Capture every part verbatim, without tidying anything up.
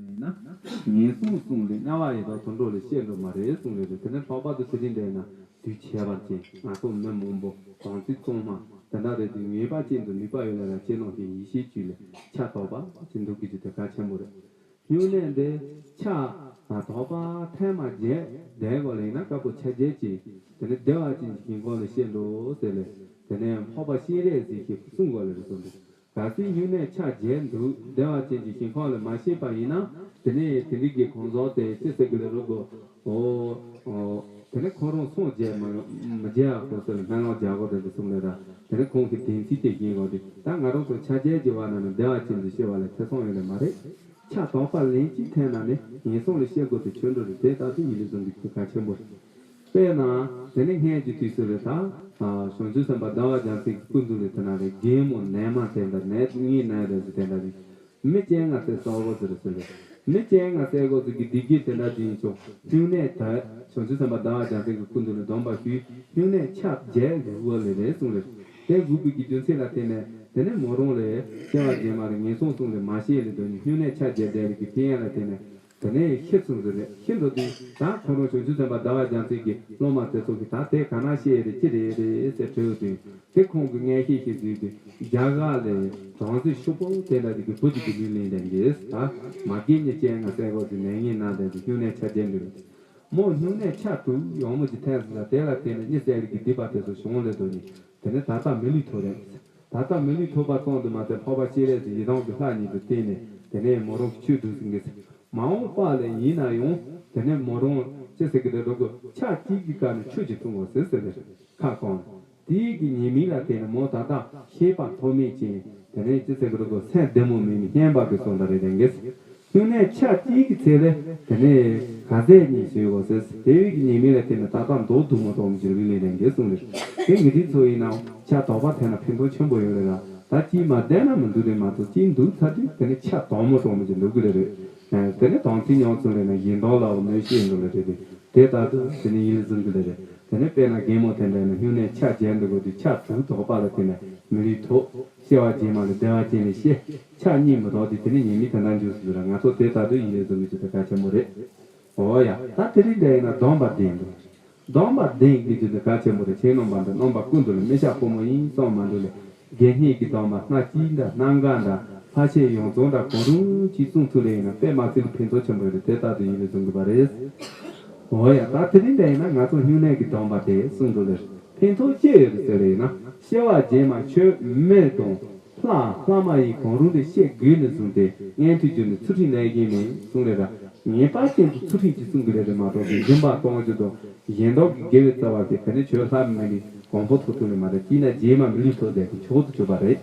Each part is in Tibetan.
ཡིན་ན། ངན་སོང་གསུམ་ལས་དམྱལ་བ་ཡི་དྭགས་དུད་འགྲོ་ལས་སྐྱེ་འགྲོ་མ་རེད་གསུངས་རེད། དེ་ནས་ལྷག་པར་དུ་དེ་རིང་འདྲ་ཡིན་ན་དུས་ཁྱད་པར་ཅན། ང་ཚོ་མི་མང་པོ་དམ་ཚིག་གཙང་མ་དེ་འདྲ་རེད་དུས། ངེས་པར་ཅན་དུ་ནུས་པ་ཡོད་ལ་ར་ཁྱེད་རྣམས་ཀྱི་ཡེ་ཤེས་བཅུད་ལས་ཆ་དོག་པ་ཅིག་འདུག་གི་ཅིག་དེ་གལ་ཆེན་པོ་རེད། སྨྱུང་གནས་འདི་ཆ་དོག་པ་ཐེངས་མ་བརྒྱད་བསྡད་དགོས་ལ་ཡིན་ན། དཀར་པོ་ཆ་བརྒྱད་ཀྱིས་དེ་ནས་བདེ་བ་ཅན་གྱི་ཞིང་ཁམས་ལ་སྐྱེ་འགྲོ་ཟེར་ལས། དེ་ནས་འཕགས་པ་སྤྱན་རས་གཟིགས་ཀྱིས་གསུངས་དགོས་ལ་རེད་གསུངས་འདུག་གལ་སྲིད་སྨྱུང་གནས་ཆ་བརྒྱད་འདུག་བདེ་བ་ཅན་གྱི་ཞིང་ཁམས་ལ་མ་སྐྱེས་པ་ཡིན་ན། དེ་ནས་དེ་འདྲའི་གི་གང་ཟག་དེ་ཅི་ཟེར་གི་ལ་རུ་གོ། ཨོ། ཨོ། དེ་ནས་ཁོ་རང་སངས་རྒྱས་མ་མ་རྒྱས་གོ་ཟེར་སྨོན་ལམ་རྒྱག་གོ་རེད་གསུངས་ལ་ར། དེ་ནས་ཁོང་གི་བདེན་ཚིག་དེ་བཞིན་གོ་དེ། ད་ང་རང་ཚོ་ཆ་བརྒྱད་ཀྱི་བར་ན་ནི་བདེ་བ་ཅན་དུ་སྐྱེ་བ་ལས་ཐེ་ཚོམ་ཡོད་ལེ་མ་རེད། ཆ་དོག་པ་ལན་གཅིག་འཐེན་ན་ནི་ངན་སོང་ལ་སྐྱེ་དགོས་དེ་ཆོས་འགྲོ་རེད། དེ་ལྟ་དུས་ཡིད་ལ་བཟུང་གི་ཐུགས་གལ་ཆེན་པོ་རེད། དཔེར་ན། དེ་ནས་སྔོན་གྱི་དུས་སུ་རེད་ད། བྱང་ཆུབ་སེམས་དཔའ་ཟླ་བ་རྒྱལ་མཚན་གྱི་སྐུ་མདུན་ལ་དེ་ན་རེད། རྒན་མོ་ནད་མ་དེ་འདྲ་ནད་ངའི་ནད་རེད་ཟེར་དེ་འདྲ་རེད། མི་སྤྱན་སྔ་ས་གསལ་དགོས་ཟེར་ཟེར་རེད། མི་སྤྱན་སྔ་ས་གསལ་དགོས་ཟེར་གྱི་བདེ་སྐྱིད་དེ་འདྲ་དེ་ཡིན་ཆོག་སྨྱུང་གནས་ད་བྱང་ཆུབ་སེམས་དཔའ་ཟླ་བ་རྒྱལ་མཚན་གྱི་སྐུ་མདུན་ལ་སྡོམ་པ་ཞུས། སྨྱུང་གནས་ཆ་བརྒྱད་བཞུགས་དགོས་ལེ་རེད་གསུངས་རེད། དེ་བཞུགས་པའི་གི་རྒྱུ་མཚན་ལ་བརྟེན་ནས། དེ་ནས་མོ་རང་ལས་སྐྱེ་བ་རྗེས་མ་རེད། ངན་སོང་གསུམ་ལས་མ་སྐྱེས་ལེ་དོན་ནི་སྨྱུང་གནས་ཆ་བརྒྱད་བསྡད་པའི་གི་ཕན་ཡོན་ལ་བརྟེན་ནས། དེ་ནས་ཤི་སོང་ཟེར་རེད། ཤི་འགྲོ་དུས་ད་ཁོ་རང་བྱང་ཆུབ་སེམས་དཔའ་ཟླ་བ་རྒྱལ་མཚན་གྱི་སློབ་མ་དེ་ཚོ་གིས་ད་དེ་ག་ན་སྐྱེས་རེད་ཅི་རེད་རེད་ཟེར་དྲིས་དུས། དེ་ཁོང་གིས་མངོན་ཤེས་ཤིག་བཟོས་ཏེ། རྒྱ་གར་ལས་བྲམ་ཟེ་ཕྱུག་པོ་དེ་འདྲ་ཅིག་གི་བུ་ཅིག་གི་མིང་ལེན་དེ་འདྲས། ད་མ་རྒན་གཉིས་སྤྱན་སྔ་ས་གསལ་དགོས་ཟེར་ནད་ངན་ན་དེ་ཚོ་སྨྱུང་གནས་ཆ་བརྒྱད་འདུག་མོ་སྨྱུང་གནས་ཆ་དྲུག་ཡང་མོ་ཅིག་འཐེན་ཟེར་ལ། དེ་ལ་བརྟེན་ནས་མི་གསད་རིགས་ཀྱི་སྡིག་པ་དེ་ཚོ་བྱུང་ལེ་དོན་ནི། དེ་ནས་ད་ལྟ་མི་ལུས་ཐོབ་རེད། ད་ལྟ་མི་ལུས་ཐོབ་པ་ཙམ་དུ་མ་ཟད། འཕགས་པ་སྤྱན་རས་གཟིགས་ཡི་དམ་གྱི་ལྷ་ཉིད་དུ་བསྟེན་ནས། དེ་ནས་མོ་རང་གི་ཆོས་སྒྲུབ་ཟིན་གི་ཟེར། མ་འོངས་པ་ལ་ཡིན་ན་ཡང་དེ་ནས་མོ་རང་ཅི་ཟེར་གི་རེད་འགྲོ་གི། ཆ་གཅིག་གི་སྐབས་ནས་ཆོས་ཀྱི་ཐུན་མོང་ཟེར་ཟེར་རེད། ཁ་སྐོང་། དེའི་གི་ཉེས་དམིགས་ལ་བརྟེན་ནས་མོ་ད་ལྟ་ཤེས་པ་ཐོགས་མེད་ཅན། དེ་ནས་ཅི་ཟེར་གི་རེད་གོ། སེམས་བདེ་མོ་མེད་ནས་སྙན་པ་གི་སོང་ད་རེད་དེ་འགེས། སྨྱུང་གནས་ཆ་གཅིག་གི་ཚེ་ལས་དེ་ནས་ག་ཟས་གཉིས་ཟོས་གོ་ཟེར། དེ་བས་ཀྱི་ཉེས་དམིགས་ལ་བརྟེན་ནས་ད་ལྟ་མདོག་སྡུག་མོ་གཏོང་གི་རིགས་ལས་ལེན་དགོས་གསུངས་རེད། དེ་ངེད་དེ་ཚོ་ཡིན་ནའང་ཆ་དོག་པ་འཐེན་ན་ཕན་ཐོགས་ཆེན་པོ་ཡོད་རེད་ལ། ད་གཅིག་མ་བསྡད་ན་མི་འདུག་རེད་མ་གཏོགས། གཅིག་འདུག་ཚར་དུས་དེ་ནས་ཆ་དོག་མོ་གཏོང་མི་ཅིག་འདུག་གི་རེད་རེད། དེ་ནས་དམ་ཚིག་ཉམས་སོང་རེད་ན་གཞན་དག་ལའང་གནོད་བྱེད་འགྲོ་ལེ་རེད་དེ། དེ་ལྟར་དུ་དེ་ནས་ཡིད་ལ་འཛིན་གི་ལེ་རེད། དེ་ནས་དཔེར་ན་རྒན་མོ་དེ་འདྲ་ཡིན་ན་སྨྱུང་གནས་ཆ་བརྒྱད་འདུག་གོ་དུས་ཆ་དྲུག་དོག་པ་ལ་བརྟེན་ནས་མི་ལུས་ཐོབ། སྐྱེ་བ་རྗེས་མ་ལ་བདེ་བ་ཅན་ལ་སྐྱེ། ཆ་གཉིས་མི་དོག་དུས་དེ་ནས་ཉེས་དམིགས་དེ་འདྲ་འཇུག་སྲིད་ར། ང་ཚོ་དེ་ལྟར་དུ་ཡིད་ལ་འཛིན་གི་ཅིག་དེ་གལ་ཆེན་པོ་རེད། འོ་ཡ། ད་དེ་རིང་འདྲ་ཡིན་ན་སྡོམ་པ་ལྡན་འདུག་སྡོམ་པ་ལྡན་གི་ཅིག་དེ་གལ་ཆེན་པོ་རེད། ཁྱེད་རྣམ་པ་འདི་རྣམ་པ་ཀུན་ཏུ་ལ་མི་ཤ་ཕོ་མོ་ཡིན་གསུངས་མ་འདུག་ལེ། དགེ་བསྙེན་གྱི་སྡོམ་པ་སྣ་གཅིག་འདྲ་སྣ་འགའ་འདྲ་ལྷ་ཆོས་ཡོངས་རྫོགས་འདྲ་གང་རུང་གཅིག་བསྲུང་ཐུབ་ལེ་ཡིན་ན་དཔེ་མ་སྲིད་ལ་ཕན་ཐོགས་ཆེན་པོ་རེད། དེ་ལྟར་དུ་ཡིད་ལ་འཛིན་དགོས་པ་རེད། འོ་ཡ། ད་དེ་རིང་འདྲ་ཡིན་ན་ང་ཚོ་སྨྱུང་གནས་ཀྱི་སྡོམ་པ་དེ་བསྲུང་དགོས་ལེ། ཕན་ཐོགས་ཅི་ཡོད་རེད་ཟེར་ལེ་ཡིན་ན། སྐྱེ་བ་རྗེས་མ་ཆོས་མི་དང་ལྷ་ལྷ་མ་ཡིན་གང་རུང་དེ་སྐྱེ་དགོས་ནས་བཟུང་སྟེ་མངོན་མཐོའི་རྒྱུ་ནི་ཚུལ་ཁྲིམས་ལེན་གྱིན་མིན་གསུངས་ལེ་ར། ངེས་པར་ཅན་དུ་ཚུལ་ཁྲིམས་ཀྱིས་བསྲུང་དགོས་ལེ་རེད་མ་གཏོགས་ཀྱི་སྦྱིན་པ་གཏོང་རྒྱུ་དང་གཞན་དག་གི་དགེ་བའི་རྩ་བ་དེ་ག་ནས་ཆོས་ལྷ་མི་ལུས་གོང་འཕེལ་ཐོག་ཐུག་ལེ་མ་རེད། སྐྱིད་ན་རྗེས་མ་མི་ལུས་ཐོག་བསྡད་ཀྱི་ཆོག་ཏུ་གྱུར་པ་རེད།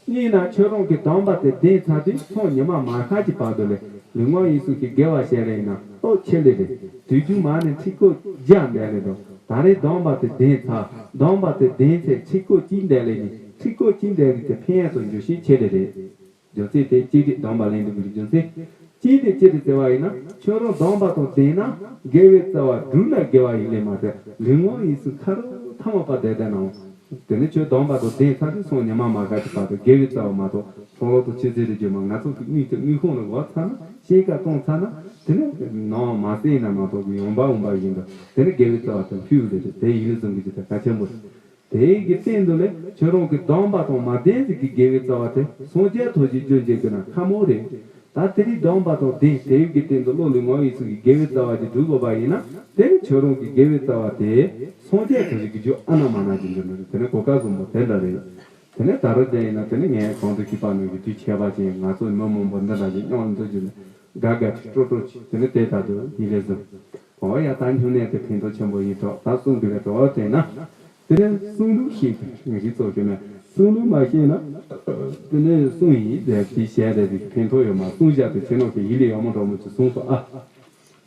གཉིས་ན་ཁྱོད་རང་གི་སྡོམ་པ་དེ་ལྡན་ཚར་དུས་སང་ཉི་མ་མ་ཤར་གྱི་བར་དུ་ལས་ལུས་ངག་ཡིད་གསུམ་གྱི་དགེ་བ་བྱས་ལེ་ཡིན་ན་སྟོབས་ཆེ་ལེ་རེད། དུས་རྒྱུན་མ་ནས་ཁྲི་སྐོར་བརྒྱ་འདས་ལེ་དང་། ད་རེས་སྡོམ་པ་དེ་ལྡན་ཚར། སྡོམ་པ་དེ་ལྡན་ཚེ་ཁྲི་སྐོར་གཅིག་འདས་ལེ་ནི་ཁྲི་སྐོར་གཅིག་འདས་ཀྱི་དེ་ཕན་ཡོན་དང་འགྱུར་ཤས་ཆེ་ལེ་རེད། རྒྱུ་མཚན་དེ་གཅིག་དེ་སྡོམ་པ་ལེན་དུ་དགོས་རྒྱུ་མཚན། གཅིག་དེ་ཅི་རེད་ཟེར་བ་ཡིན་ན་ཁྱོད་རང་སྡོམ་པ་དང་ལྡན་ན་དགེ་བའི་རྩ་བ་བསྒྲུབས་ན་དགེ་བ་ཡིན་ལེ་མ་ཟད་ལུས་ངག་ཡིད་གསུམ་ཁ་རོག་ཐ་མ་པ་བསྡད་བསྡད་ནའང་། དེ་ནས་ཁྱོད་སྡོམ་པ་དང་ལྡན་ཚར་དུས་སང་ཉི་མ་མ་ཤར་གྱི་བར་དུ་དགེ་བའི་རྩ་བ་མ་གཏོགས་ཚོགས་ལོག་ཏུ་ཅི་ཟེར་རེ་རྒྱུ་མ། ང་ཚོ་གི་དངུལ་དེ་དངུལ་ཁང་ལ་བབས་ཚར་ན་ཤེས་ཀ་གཏོང་ཚར་ན་དེ་ནས་ནང་མ་ཟེར་ན་མ་གཏོགས་ཀྱི་ཡོང་འབབ་འོང་འབབ་བཞིན་དུ་དེ་ནས་དགེ་བའི་རྩ་བ་དེ་ཕུལ་བ་རེད། དེ་ཡིད་ལ་བཟུང་གི་ཅིག་དེ་གལ་ཆེན་པོ་རེད། དེ་གི་སྟེང་དུ་ལས་ཁྱོད་རང་གི་སྡོམ་པ་དང་མ་ལྡན་ཟིག་གི་དགེ་བའི་རྩ་བ་དེ་སངས་རྒྱས་ཐོབ་ཅིག་རྒྱུ་འབྱེད་དགོས་ན་ཁག་མོ་རེད། ད་དེ་རིང་སྡོམ་པ་དང་ལྡན་དེ་གི་སྟེང་དུ་བློ་ལུས་ངག་ཡིད་གསུམ་གྱི་དགེ་བའི་རྩ་བ་ཅིག་སྒྲུབ་དགོས་པ་ཡིན་ན་དེ་ནི་ཁྱོད་རང་གི་དགེ་བའི་རྩ་བ་དེ་སངས་རྒྱས་ཐོབ་ཅིག་གི་རྒྱུ་ཨ་ན་མ་ན་ཅིག་འགྱུར་ནི་རེད། དེ་ནི་གོ་སྐབས་བཟང་པོ་དེ་འདྲ་རེད། དེ་ནས་ད་རུང་དེ་ཡིན་ན་དེ་ནི་ངས་གོང་དུ་ཞུས་པ་ནང་གི་དུས་ཁྱད་པར་ཅན་ང་ཚོ་མི་མང་པོ་འདི་འདྲ་ཞིག་སྙོམས་འཛུལ་གྱི་ནི་དགའ་དགའ་ཅིག་སྤྲོ་སྤྲོ་ཅིག་དེ་ནི་དེ་ལྟར་དུ་ཡིད་ལས་བཟུང་། འོ་ཡ། ད་སྨྱུང་གནས་དེ་ཕན་ཐོགས་ཆེན་པོ་ཡིན་གྲོགས། ད་གསུང་དགོས་པའི་གྲོགས་དེ་ན་དེ་ནས་གསུང་ལུགས་ཤེས་དགོས། ངེད་ཀྱིས་གཙོ་ཞུ་ན་གསུང་ལུགས་མ་ཤེས་ན་དེ་ནས་གསུང་ཡིན་ཟེར་དེ་བཤད་རེ་དེ་ཕན་ཐོགས་ཡོད་མ། གསུང་བཞག་དེ་ཁྱེད་རང་གི་ཡིད་ལས་ཡོད་མ་འགྲོ་མོ་ཅིག་གསུངས་སོ་ཨ།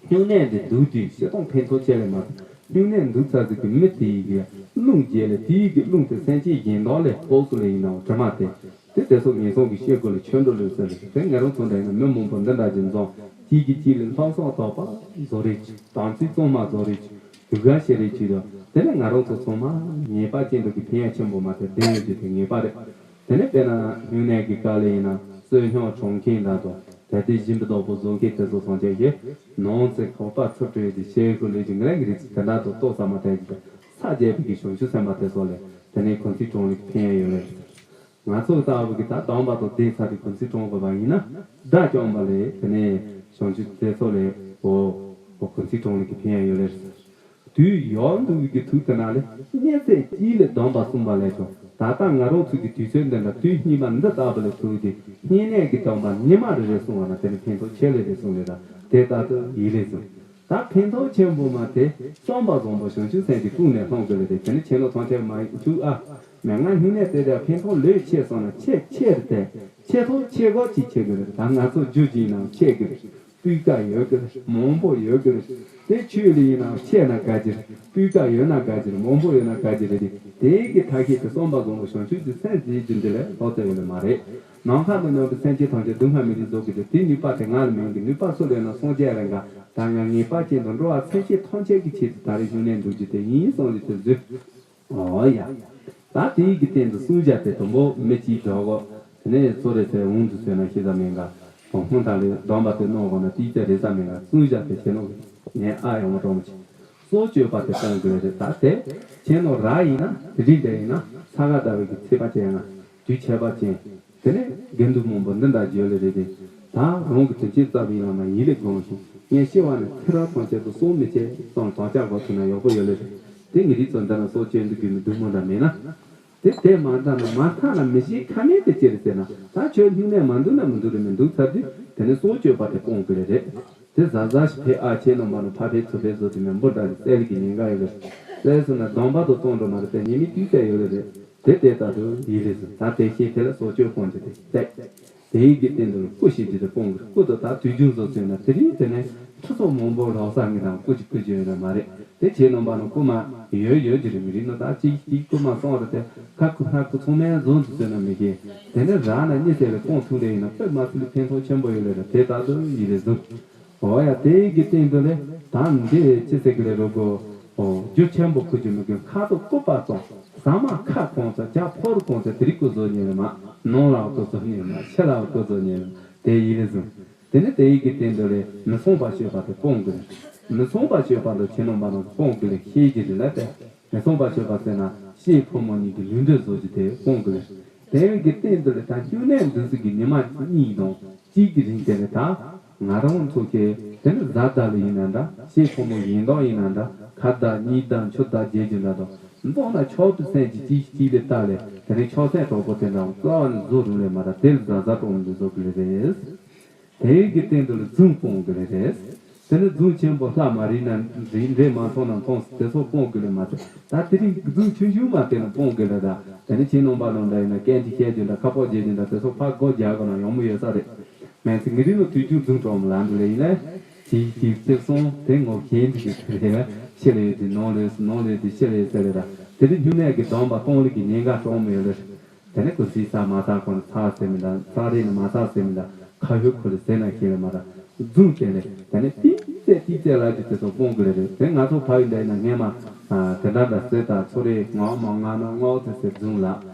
སྨྱུང་གནས་འདི་འདུག་དུས་སྤྱིར་བཏང་ཕན་ཐོགས་ཆེ་ལེ་མ་གཏོགས། སྨྱུང་གནས་འདུག་ཚར་ཟིག་གི་མི་དེ་ཡི་གི་རླུང་རྒྱས་ལེ། དེ་ཡི་གི་རླུང་དེ་སེམས་ཅན་གཞན་དག་ལས་ཕོག་སོང་ལེ་ཡིན་ནའང་དྲི་མ་དེ་དེ་དེ་ཚོ་ངན་སོང་གི་སྐྱེ་དགུ་ལ་ཆོས་འགྲོ་ལོས་ཟེར་ལེ། དེ་ང་རང་ཚོ་འདྲ་ཡིན་ན་མི་མང་པོ་འདི་འདྲ་ཅིག་འཛོམས། གཅིག་གིས་གཅིག་ལ་ལྷག་བསམ་དོགས་པ་བཟོ་རེ་བྱེད། དམ་ཚིག་གཙང་མ་བཟོ་རེ་བྱེད། སྡུག་ག་བྱེད་རེ་བྱེད་དུས་དེ་ནས་ང་རང་ཚོ་ཚང་མ་ངེས་པ་ཅན་དུ་གི་ཕན་ཡོན་ཆེན་པོ་མ་དེ་ལྡན་ཡོད་རྒྱུ་དེ་ངེས་པ་རེད། དེ་ནས་དཔེར་ན་སྨྱུང་གནས་ཀྱི་སྐབས་ལ་ཡིན་ན་བསོད་སྙོམས་གྲོང་ཁྱེར་འདྲ་དང་། ད་ལྟའི་སྦྱིན་པ་བདག་པོ་བཟོ་མཁན་དེ་ཚོ་སོང་ཆ་ཞེས་ནང་བཙན་ཁོག་པ་ཚུར་སྤྲོད་དེ་ཤེལ་སྒོ་ལས་ཀྱི་ངན་གྱི་རིགས་དེ་འདྲ་དུ་ལྟོ་ཟ་མ་ཐལ་གྱི་ས་རྒྱས་པའི་གི་བྱང་ཆུབ་སེམས་དཔའ་དེ་ཚོ་ལས་དེ་ནས་གུང་ཚིགས་གྲོང་ལས་ཕན་ཡོད་རེད། ང་ཚོ་ལྟ་བུ་གི་ད་སྡོམ་པ་དང་ལྡན་ཚར་ཏེ་གུང་ཚིགས་གྲོང་དགོས་པ་ཡིན་ན་དགྲ་བཅོམ་པ་ལས་དེ་ནས་བྱང་ཆུབ་དེ་ཚོ་ལས་འོ་འོ་གུང་ཚིགས་གྲོང་ལས་ཀྱི་ཕན་ཡོད་རེད། དུས་ཡོད་འདུག་གི་ཐུགས་དེ་ན་ལས་གཉན་ཚད་གཅིག་ལས་སྡོམ་པ་གསུངས་པ་ལས་ཀྱང་ད་ལྟ་ང་རང་ཚོ་གི་དུས་ཚོད་འདི་འདྲ་དུས་སྙིགས་མ་འདི་ལྟ་བུ་ལས་ཐུག་སྟེ་བསྙེན་གནས་ཀྱི་སྡོམ་པ་ཉི་མ་རེ་རེ་གསུང་བ་ན་དེ་ནི་ཕན་ཐོགས་ཆེ་ལེ་རེ་གསུང་ལེ་ར་དེ་ལྟར་དུ་ཡིན་ལེ་གསུང་། ད་ཕན་ཐོགས་ཆེན་པོ་མ་དེ་བསམ་པ་བཟང་པོ་བྱང་ཆུབ་སེམས་ཀྱི་ཀུན་ནས་སློང་དགོས་ལེ་རེ་དེ་ནི་ཁྱེད་ལོ་ཐང་ཆད་མ་བྱུང་ཨ། མེད་ང་སྙིང་ནས་དེ་དེ་ཕན་ཐོགས་ལོས་ཆེ་སོང་ན་ཆེ་ཆེ་རེ་དེ་ཆེ་ཐོག་ཆེ་གོ་ཅིག་ཆེ་དགོས་རེ་ད་ང་ཚོ་རྒྱུ་ཅིག་ནང་ཆེ་དགོས་རེ། སྤུས་ཀ་ཡོད་ཀྱི་རེད། མང་པོ་ཡོད་ཀྱི་རེད། དེ་ཆོས་ལ་ཡིན་ནའང་ཆེ་ན་དགའ་གི་རེད། སྤུས་ཀ་ཡོད་ན་དགའ་གི་རེད། མང་པོ་ཡོད་ན་དགའ་གི་རེད། དེ་གི་ཐ་ཤལ་དེ་བསམ་པ་བཟང་པོ་བྱང་ཆུབ་ཀྱི་སེམས་མཛད་རྒྱུ་འདི་ལས་ལྷག་ཙམ་ཡོད་ནི་མ་རེད། ནམ་མཁའ་དང་མཉམ་པའི་སེམས་ཅན་ཐམས་ཅད་སྡུག་བསྔལ་མི་རིགས་རྫོགས་ཀྱི་རེད། དེ་ནུས་པ་དེ་ང་ལ་མེད་ཀྱི་ནུས་པ་སུ་ལས་ན་སངས་རྒྱས་རང་ག་ད་ང་ངེས་པ་ཅན་དུ་འགྲོ་བ་སེམས་ཅན་ཐམས་ཅད་ཀྱི་ཆེད་དུ་ད་རེས་བཞུགས་ནས་འདུག་རྒྱུ་དེ་ཡིན་གསུངས་ཏེ་དེ་བཟོས། ཨོ་ཡ། ད་དེའི་གི་སྟེང་དུ་བསྲུང་བྱ་དེ་དང་པོ་མི་གཅིག་འགྲོ་གོ། དེ་ནས་ཚོ་རེ་ཚེ་འོང་དུ་ཟེར་ན་ཤེས་ས་མེད་ག །བོང་ཧོང་དག་ལས་སྡོམ་པ་དེ་གནང་གོ་ན་ཏིག་ཙེ་རེ་ས་མེད་ག་བསྲུང་བྱ་དེ་བྱེད་ནོ། ངས་ཨ་ཡོང་བ་གྲོང་མི་ཆེ། སྲོག་གཅོད་པ་དེ་གཏོང་དགོས་རེད་ད་དེ། ཁྱེད་ནོ་ར་ཡིན་ན་དེ་རིང་དེ་ཡིན་ན་ས་ག་ཟླ་བའི་གི་ཚེས་པ་ཅན་ཡང་དུས་ཆད་པ་ཅན། དེ་ནས་དགེ་འདུན་མང་པོ་འདི་འདྲ་བརྗོད་ལེ་རེད་དེ། ད་རང་གི་དོན་ཆེན་རྩ་བའི་ནང་ན་ཡིད་ལས་དགོངས་ཤིང་ངས་ཤི་བ་ནི་ཚེ་རབས་ཐམས་ཅད་དུ་སྲོག་མི་བཅད་ཙང་དོགས་ཆ་གོ་ཐུབ་ན་ཡག་པོ་ཡོད་ལེ་རེད། དེ་ངེད་རིགས་ཚོ་འདི་ན་སྲོག་གཅོད་འདི་དགོས་མི་འདུག་མོ་འདྲ་མེད་ན། དེ་དེ་མ་འདྲ་ན་མ་མཐའ་ན་མི་ཤེས་ཁ་མེད་དེ་ཅི་རེད་ཟེར་ན་ད་ཁྱོད་སྙིང་ནས་མ་འདུག་ན་མི་འདུག་རེད་མི་འདུག་ཚར་དུས་དེ་ནི་སྲོག་གཅོད་པ་དེ་སྤོང་དགོས་ལེ་རེད། དེ་ཟ་ཟ་ཞིག་ཕེ་ཨ་ཆེ་ནང་པ་ནི་ཕ་ཕེ་ཚུ་ཕེ་བཟོ་དེ་མེན་པོ་འདྲ་ཞིག་བཙལ་གི་ཉེན་ཁ་ཡོད་ལེ་རེད། བཙལ་སོང་ན་སྡོམ་པ་དང་སྟོང་འགྲོ་མ་རེད་དེ་ཉེས་མི་དུས་ཚད་ཡོད་ལེ་རེད། དེ་དེ་ལྟར་དུ་ཡིད་ལས་སུ་ད་དེ་ཤེས་དེ་ལ་སྲོག་གཅོད་སྤོང་རྒྱུ་དེ་བཙལ། དེའི་གི་སྟེང་དུ་སྐུ་ཞེས་རྒྱུ་དེ་སྤོང་གི་སྐུ་དུ་ད་དུས་རྒྱུན་བཟོ་ཚུལ་ན་དེ་རིང་དེ་ནས་ཁྲི་ཚོ་མང་པོ་རོགས་ས་ངེས་དང་སྐུ་གཅིག་སྐུ་གཅིག་ཡོད་ན་མ་རེད། དེ་ཁྱེད་རྣམ་པ་ནང་སྐུ་མ་ཡོད་ཡོད་ཀྱི་རེད་མི་རིགས་ནང་ད་གཅིག་གཅིག་སྐུ་མ་སོང་རེད་དེ་ཁ་ཁུ་ཁ་ཁུ་ཚང་མའི་བཟོ་འདུག་ཟེར་ན་མི་ཤེས། དེ་ནས་རག་ན་གཉིད་སད་ལས་སྤོང་ཐུབ་རེ་ཡིན་ན་དཔེ་མ་སྲིད་ལས་ཕན་ཐོགས་ཆེན་པོ་ཡོད་ལེ་རེད་དེ་ལྟར་དུ་ཡིད་ལས་བཟོ། འོ་ཡ་དེ་གི་སྟེང་དུ་ལས་ད་འདི་ཅི་ཟེར་གི་ལས་རོ་གོ། འོ་རྒྱུ་ཆེན་པོ་ཁུ་རྒྱུ་མི་དགོས་ཁ་དོག་སྐུད་པ་ཙམ་ཟ་མ་ཁ་གང་ཚ་རྒྱ་ཕོར་གང་ཚ་དེ་རིགས་སྐུ་བཟོ་ཉེ་ལ་མ་ནང་ལ་སྐུ་བཟོ་ཉེ་ལ་མ་ཕྱི་ལ་སྐུ་བཟོ་ཉེ་ལ་དེ་ཡིན་ལས་བཟུང་། དེ་ནི་དེ་ཡི་གི་སྟེང་དུ་ལས་མི་སོང་པ་སྤྱོད་པ་དེ་སྤོང་དགོས། མི་སོང་པ་སྤྱོད་པ་དེ་ཁྱེད་རྣམ་པ་རྣམས་སྤོང་དགོས་ལས་ཤེས་ཀྱི་རེད་ལ་དེ། མི་སོང་པ་སྤྱོད་པ་ཟེར་ན་ཤེས་ཕོ་མོ་གཉིས་ཀྱི་ལུས་འབྲེལ་བཟོ་རྒྱུ་དེ་སྤོང་དགོས། དེ་བས་ཀྱི་སྟེང་དུ་ལས་ད་སྨྱུང་གནས་འདི་ཚོ་གི་ཉི་མ་གཉིས་དང་གཅིག་གི་རིང་དེ་ལས་ད་ང་རང་ཚོ་གི་དེ་ནི་བཟའ་ཟླ་ལ་ཡིན་ན་འདྲ་ཤེས་ཕོ་མོ་ཡིན་མདོག་ཡིན་ན་འདྲ་ཁ་བརྡ་གཉིས་བརྡ་མཆུ་བརྡ་རྒྱས་རྒྱུ་འདྲ་དང་མདོག་ན་ཆོག་ཏུ་སེམས་ཀྱི་གཅིག་གཅིག་ལས་ལྟ་ལས་དེ་ནི་ཆོག་སེམས་གྲོགས་པོ་དེ་འདྲ་རྩ་བ་ནས་བཟོ་རུང་ལས་མ་ར་དེ་ལ་བཟའ་ཟླ་གྲོགས་མོ་འདི་བཟོ་དགོས་ལས་རེད། དེའི་གི་སྟེང་དུ་ལ་རྫུན་སྤོང་དགོས་ལེ་རེད། དེ་ནི་རྫུན་ཆེན་པོ་ལྷ་མ་རིག་ན་རིག་འདྲེ་མ་མཐོང་ན་མཐོང་སྲིད་དེ་ཚོ་སྤོང་དགོས་ལེ་མ་ཚད་ད་དེ་རིང་རྫུན་ཆུང་ཆུང་མ་དེ་ནི་སྤོང་དགོས་ལེ་ད་དེ་ནི་ཁྱེད་རྣམ་པ་རྣམས་འདྲ་ཡིན་ན་སྐད་ཆ་བཤད་རྒྱུ་འདྲ་ཁ་པོ་བརྗེད་རྒྱུ་འདྲ་དེ་ཚོ་ཕར་སྒོ་རྒྱག་དགོས་ན་ཡོང་མི་ཡོད་ས་རེད། མེད་ཚེ་ངེད་རིགས་ནི་དུས་རྒྱུན་རྫུན་སྤྲོག་མི་ལ་འདུག་ལེ་ཡིན་ལེ། གཅིག་གཅིག་གཅིག་སོང་དེ་ངོ་གཞན་གཅིག་གི་དེ་ལ་ཕྱི་ལས་དེ་ནང་ལས་སུ་ནང་ལས་དེ་ཕྱི་ལས་ཟེར་ལེ་ད་དེ་ནི་སྨྱུང་གནས་ཀྱི་སྡོམ་པ་གཏོང་ལུགས་ཀྱི་ཉེན་ཁ་སྤྲོག་མི་ཡོད་ལེ། དེ་ནས་ཀུ་སི་ས་མ་ས་ཁོ་ན་ཚ་ཟེར་མི་འདྲ་ཚ་རེ་ནི་མ་ཚ་ཟེར་མི་འདྲ་ཁ་ཧུ་ཁུ་ལ་ཟེར་ན་ཤེས་ལེ་མ་ར་རྫུན་དེ་ནས་དེ་ནས་ཏིག་ཙེ་ཏིག་ཙེ་ལ་ཅི་ཙེ་ཚོ་སྤོང་དགོས་ལེ་རེད་དེ་ང་ཚོ་ཕ་ཡུལ་འདྲ་ཡིན་ན་སྔས་མ་དེ་འདྲ་འདྲ་ཟེར་ད་ཚོ་རེ་ངོ་མ་ང་ན་ངོ་ཙེ་ཟེར་རྫུན་ལ་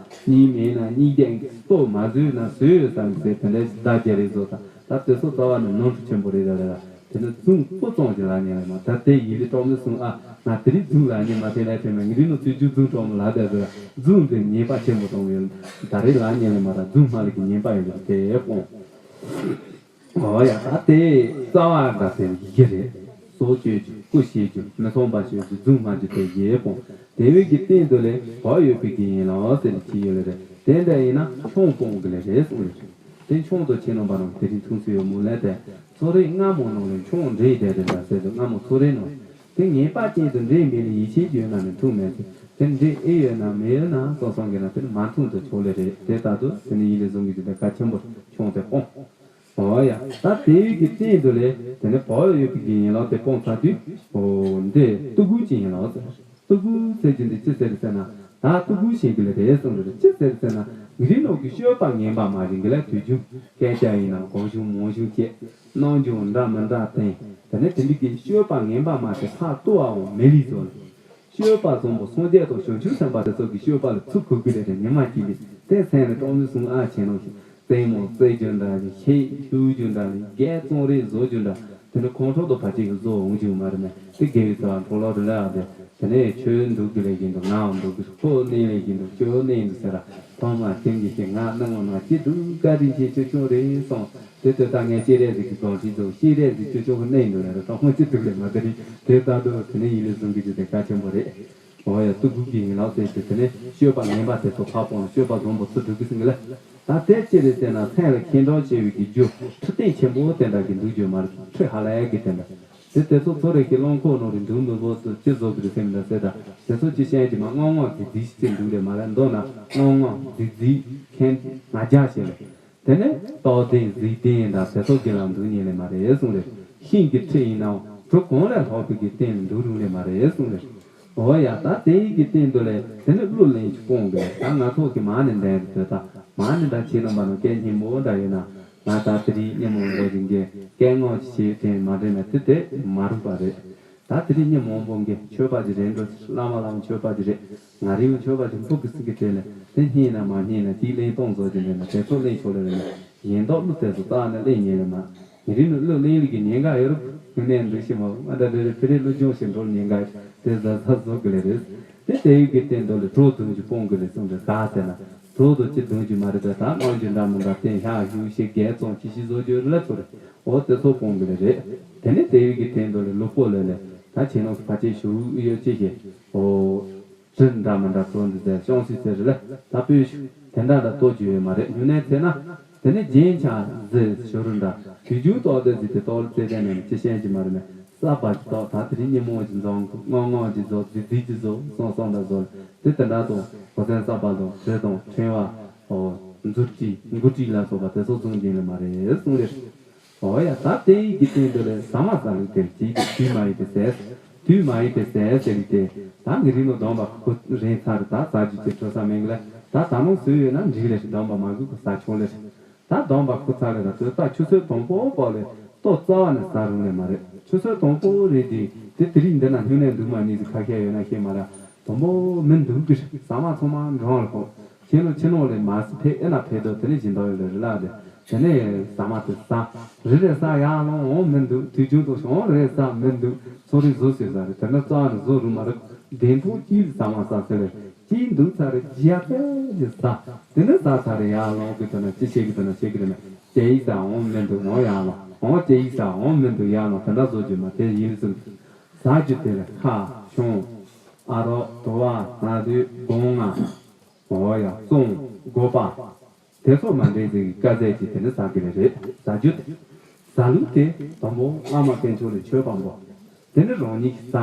གཉིས་མེད་ན་གཉིས་བརྒྱ་ལྟོ་མ་བཟོས་ན་བཟོས་ཡོད་བསམ་ཟེར་དེ་འདྲ་ཞིག་བརྡ་རྒྱག་རེས་བཟོ་ད་ད་དེ་ཚོ་རྩ་བ་ནས་ནོར་འཁྲུལ་ཆེན་པོ་རེད་ད་རེད་ད། དེ་ནི་རྫུན་སྤུ་ཙམ་གྱི་ལག་ཉེས་ལས་མ་ད་དེ་ཡིད་ལས་གྲོགས་མོས་གསུངས་ཨ་ང་དེ་རིང་རྫུན་ལག་ཉེས་མ་དེ་ལས་དྲན་མེད་ངེད་རིགས་ནང་དུས་རྒྱུན་རྫུན་གྲོགས་མོ་ལག་དེ་ཟེར་རྫུན་དེ་ཉེས་པ་ཆེན་པོ་གཏོང་ཡོད་ད་རེས་ལག་ཉེས་ལས་མ་ད་རྫུན་སྨྲ་ལུགས་ཀྱི་ཉེས་པ་ཡོད་དེ་སྤོང་། འོ་ཡ་ད་དེ་རྩ་བ་འདྲ་ཟེར་ཡི་གེ་རེད། སྲོག་གཅོད་རྒྱུ་སྐུ་གཤེགས་རྒྱུ་མི་སོང་པ་གཅོད་རྒྱུ་རྫུན་སྨྲ་རྒྱུ་དེ་ཡི་སྤོང་དེ་བས་ཀྱི་སྟེང་དུ་ལས་བག་ཡོད་པའི་དགེ་བསྙེན་ལ་ཟེར་ནས་བྲིས་ཡོད་ལེ་རེད་དེ་འདྲ་ཡིན་ན་ཆང་སྤོང་དགོས་ལེ་རེད་གསུངས་ཡོད་རེད། དེ་མཆོང་དུ་ཁྱེད་རྣམ་པ་རྣམས་དེ་རིང་ཐུགས་སུ་ཡོད་མོད་ལས་ཏེ། ཚོ་རེ་སྔ་མོ་ནང་ལས་མཆོང་འདྲེས་བསྡད་དེ་འདྲ་ཟེར་དུ་སྔ་མོ་ཚོ་རེ་ནང་། དེ་ངེས་པ་ཅན་དུ་འདྲེས་མེད་ལས་ཡིད་ཆེས་ཡོད་ན་ནི་ཐུག་མེད་ཚེ། དེ་འདྲེས་ཨེ་ཡོད་ན་མེད་ཡོད་ན་སོ་སོ་གི་ན་དེ་ནི་མ་མཐུན་དུ་ཆོག་ལེ་རེད་དེ་ལྟར་དུ་དེ་ནི་ཡིད་ལས་བཟུང་གི་དེ་འདྲ་གལ་ཆེན་པོ་མཆོང་དེ་སྤོང་། འོ་ཡ་ད་དེ་ཡོད་ཀྱི་སྟེང་དུ་ལས་དེ་ནི་བག་ཡོད་པའི་གི་ཡིན་ལོག་དེ་སྤོང་ཚར་དུས། འོ་འདི་ལྟོ་གོས་ཅན་ཡིན་ལོག་ཟེར། ལྟོ་གོས་ཟེར་གྱི་འདི་ཅི་ཟེར་ཟེར་ན། ད་ལྟོ་གོས་བྱེད་ཀྱི་ལས་རེད་གསུངས་རེད་ཅི་ཟེར་ཟེར་ན། མི་རིགས་ནང་གི་སྤྱོད་པ་ངན་པ་མ་རིག་གི་ལ་དུས་རྒྱུན་སྐད་ཆ་ཡིན་ན་གང་བྱུང་མང་བྱུང་བཤད། གནང་རྒྱུ་འདྲ་མི་འདྲ་བསྟན། དེ་ནས་དེ་འདྲ་གི་སྤྱོད་པ་ངན་པ་མ་དེ་ཕར་ལྟོ་བའང་མི་ལི་བཟོ་ལ། སྤྱོད་པ་བཟང་པོ་སངས་རྒྱས་དང་བྱང་ཆུབ་སེམས་དཔའ་དེ་ཚོ་གི་སྤྱོད་པ་ལ་ཚུར་གུས་གུས་རེ་རེ་ཉི་མ་གཅིག་ལས་དེ་སེམས་ལ་སྤྲང་མོས་གསུང་ཨ་བྱས་ནང་བཞིན། རྩེད་མོ་རྩེ་རྒྱུ་འདྲ་ཞིག་ཤེས་ཞུ་རྒྱུ་འདྲ་ཞིག་རྒྱལ་བཙོང་རེས་བཟོ་རྒྱུ་འདྲ། དེ་ནི་ཁོང་ཁྲོ་དང་ཕལ་ཆེར་གྱི་བཟོ་འོང་རྒྱུ་མ་རེད་མེད། དེ་དགེ་བའི་རྩ་བ་འཕྲོ་བརླག་རེད་ལ་དེ། དེ་ནས་ཁྱོད་འདུག་གི་ལས་ཀྱི་འདུག་ངའང་འདུག་གི་ཁོ་གནས་ལས་ཀྱི་འདུག་ཁྱོད་གནས་འདུག་ཟེར་ར། ཐོག་མ་དེང་གི་ཞིག་ང་གནང་བ་ན་ཅི་འདུག་བཀའ་དྲིན་ཆེ་ཅོ་ཅོ་རེད་སོང་། དེ་ལྟོས་ད་ངས་ཤེས་རབ་ཟིག་གི་སྒང་ཁྲིད་འདུག་ཤེས་རབ་ཟིག་ཅོ་ཅོ་གི་གནས་འདུག་ལ་ར་ད་ཁོང་ཅི་འདུག་ལས་མ་དེ་རིང་དེ་ལྟ་འདུག་དེ་ནས་ཡིན་ལས་བཟུང་གི་ཅི་དེ་གལ་ཆེན་པོ་རེད། འོ་ཡ་ཏུ་གུ་གི་ཡིན་ལགས་ཟེར་གྱི་དེ་ནས་སྤྱོད་པ་ངན་པ་དེ་ཚོ་ཕར་སྤོང་སྤྱོད་པ་བཟང་པོ་ཚུར་སྒྲུབ་གི་ཟིན་གི་ལ། ད་དེ་ཅི་རེད་ཟེར་ན་མཚན་ལ་ཁེངས་དྲེགས་ཆེ་བའི་གི་རྒྱུ་ཁྲི་སྟེང་ཆེན་པོ་དེ་འདྲ་གི་འདུག་རྒྱུ་མ་རེད། ཁྲི་ཧ་ལས་གི་དེ་འདྲ། དེ་དེ་ཚོ་ཚོ་རེ་གི་རླངས་འཁོར་ནང་རེ་འདུག་འདུག་འདུག་ཏུ་ཅི་བཟོ་གི་རེད་ཟེར་མི་འདྲ་ཟེར་ད་དེ་ཚོ་ཅི་བཤད་ཀྱི་མ་ངང་ངང་རྫིག་རྫིག་ཅི་འདུག་རེད་མ་རེད་མདོར་ན་ངང་ངང་རྫིག་རྫིག་མཁན་ང་རྒྱ་ཞེས་རེད། དེ་ནས་རྟོགས་ལྡན་གཟིགས་ལྡན་དང་དེ་ཚོ་གི་ལ་འདུག་ཉེ་ལེ་མ་རེད་གསུངས་རེད། ཤིང་གི་ཁྲི་ཡིན་ནའང་གྲུ་གང་ལས་ལྷག་པའི་གི་སྟེང་འདུག་རུང་ལེ་མ་རེད་གསུངས་རེད། འོ་ཡ་ད་དེ་ཡི་གི་སྟེང་དུ་ལས་དེ་ནི་གླུ་ལེན་གྱི་སྤོང་གི་ད་ང་ཚོ་གི་མ་ནི་འདྲ་རེད་དེ་ད་མ་ནི་འདྲ་བྱེད་ལ་མ་ནི་སྐད་སྙན་པོ་འདྲ་ཡོད་ན་ང་ད་དེ་རིང་སྙན་མོ་འགོ་ཅིག་འགས་སྐད་ངག་ཅིག་བྱེད་དེ་མ་རེད་ན་དེ་དེ་མ་རུང་བ་རེད། ད་དེ་རིང་སྙན་མོ་འབོམ་གི་མཆོད་པ་ཅིག་རེད་འགྲོ་བླ་མ་བླ་མ་མཆོད་པ་ཅིག་རེད། ང་རིང་མཆོད་པ་ཅིག་འབུ་གི་སི་གི་དེ་ལས་དེ་སྙན་ན་མ་སྙན་ན་དེའི་གླེང་སྟོང་བཟོ་ཅིག་འདྲ་ན་དེ་ཚོ་གླེང་ཆོག་ལེ་རེད་ན་གཞན་དག་གླུ་དེ་ཚོ་རྩ་ནས་གླེང་ཉན་ལེ་མ། ཉིན་རེ་ནི་གླུ་ལེན་ལེ་གི་ཉེན་ཁ་ཡོད་རུ། ཉུང་ནས་འདུག་ཤི་མ་ང་འདྲ་རེ་རེ་ཕི་རེ་གླུ་སྦྱོང་ཞིག་འགྲོ་ཉེན་ཁ་དེ་ཟ་ཟ་བཟོ་གི་ལེ་རེད། དེ་དེ་ཡི་གི་སྟེང་དུ་ལེ་གྲོ་བདུན་གྱི་སྤོང་གི་ལེ་གསུངས་ཏེ་ད་ཟེར་ན་གྲོ་དུ་ཅི་བདུན་གྱི་མ་རེད་པས་ད་སྔོན་གྱི་འདྲ་མི་འདྲ་སྟེང་ཤག་ཞུ་ཞིག་རྒྱལ་བཙོང་ཅི་ཞིག་བཟོ་རྒྱུ་རེ་ལ་ཚོ་རེ་འོ་དེ་ཚོ་སྤོང་གི་ལེ་རེད། དེ་ནས་དེ་ཡི་གི་སྟེང་དུ་ལེ་ལུག་པོ་ལེ་ལེ་ད་ཆེ་ནོ་ཕ་ཆེ་ཞུ་ཡོད་ཅི་ཞིག་འོ། དྲི་འདྲ་མི་འདྲ་བཙོང་འདི་ཟེར་ཤོང་སྲིད་ཟེར་རེ་ལ་ད་སྤོས་ཤུགས་དེ་འདྲ་ལ་ལྟོ་རྒྱུ་ཡོད་མ་རེད། ཉུང་ནས་ཚེ་ན་དེ་ནས་རྒྱན་ཆ་ཟེར་ཞོ་རུ་འདྲ་དུས་རྒྱུན་ཏོག་ཏོག་ཟིག་དེ་ཏོག་ལ་རྩེ་ལྡན་ནས་ཅི་ཤེས་ཀྱི་མ་རེད་མེད། ས་བ་ཅི་ཏོག་ད་དེ་རིང་ཉིན་མོ་ཅི་འཛོམས་ངོ་ངོ་ཅི་བཟོ་རྫི་རྫི་ཅི་བཟོ་སོང་སོང་འདྲ་བཟོ་དེ་དེ་འདྲ་དང་གོ་སེང་ས་བ་དང་དྲི་དང་ཕྲེང་བ་འོ་མཛུབ་དཀྲིས་མགུ་དཀྲིས་ལ་སོགས་པ་དེ་ཚོ་བཟུང་རྒྱུ་ཡོད་མ་རེད་གསུངས་རེད། འོ་ཡ་ད་དེ་ཡི་གི་སྟེང་དུ་ལས་ཟ་མ་ཟ་ལུགས་དེ་ཅིག་གི་དུས་མ་ཡིན་པའི་ཟས། དུས་མ་ཡིན་པའི་ཟས་ཟེར་ལི་དེ་ད་ངི་རིང་ལོ་སྡོམ་པ་ཁུ་རིང་ཚར་ད་ཟ་རྒྱུ་ཅིག་འཕྲོད་ས་མེད་གི་ལ་ད་ད་ནང་བཟོས་ཡོད་ན་འགྲིག་ལེ་ཞིག་སྡོམ་པ་མ་དགོས་ཁུ་ཟ་ཆོག་ལེ་ཞིག་ད་སྡོམ་པ་ཁུ་ཚར་ལེ་ད་དོས་ད་ཆུ་ཚོད་དང་པོ་པོ་ལེ་ལྟོ་རྩ་བ་ནས་ཟ་རུང་ལེ་མ་རེད། ཆུ་ཚོད་དང་པོ་རེད་དེ་དེ་དེ་རིང་འདི་ན་སྨྱུང་གནས་འདུག་མ་ནི་ཟིག་ཁ་ཤས་ཡོད་ན་ཤེས་མ་ར། དང་པོ་མི་འདུག་གི་ཟ་མ་ཚང་མ་འགྲོ་ལ་ཕོག་ཁྱེད་ནོ་ཁྱེད་ནོ་ལས་མ་སི་ཕེ་ཨེ་ན་ཕེ་དོ་དེ་ནས་སྦྱིན་བདག་ཡོད་ལ་རི་ལ་རེ་དེ་ནས་ཟ་མ་དེ་ཟ་རི་རེ་ཟ་ཡ་ལོང་འོང་མི་འདུག་དུས་རྒྱུན་དུ་ཤོང་རེ་ཟ་མི་འདུག་ཚོ་རིག་བཟོ་ཟེར་ཟ་རེ་དེ་ནས་རྩ་ནས་བཟོ་རུ་མ་རུ་བདེན་ཐུག་གིས་ཟ་མ་ཟ་ཟེར་རེ་ཅིའི་འདུག་ཚ་རེ་ཇི་ཡ་ཏེ་ཇི་ཟ་དེ་ནས་ཟ་ཚ་རེ་ཡ་ལོང་གི་དེ་ནས་ཅི་བྱེད་གི་དེ་ནས་བྱེད་གི་རེ་ན་ཅེ་ཡི་ཟ་འོང་མི་འདུག་འོང་ཡ་ལོང་འོང་ཅེ་ཡི་ཟ་འོང་མི་འདུག་ཡ་ལོང་དེ་འདྲ་བཟོ་རྒྱུ་མ་དེ་ཡིན་ཟེར་ཟ་རྒྱུ་དེ་ལ་ཁ་ཤོང་ཨ་རོགས་དོ་བ་ན་དུས་དགོང་ང་། འོ་ཡ་བཙོང་དགོས་པ། དེ་ཚོ་མ་འདྲེས་ཟིག་གི་དཀའ་ཚད་ཀྱི་དེ་ནི་ཟ་གི་རེད་རེད་ཟ་རྒྱུ་དེ། ཟ་ལུགས་དེ་དང་པོ་བླ་མ་དཀོན་མཆོག་ལས་མཆོད་པ་འབོ། དེ་ནི་རང་ཉིད་ཀྱིས་ཟ།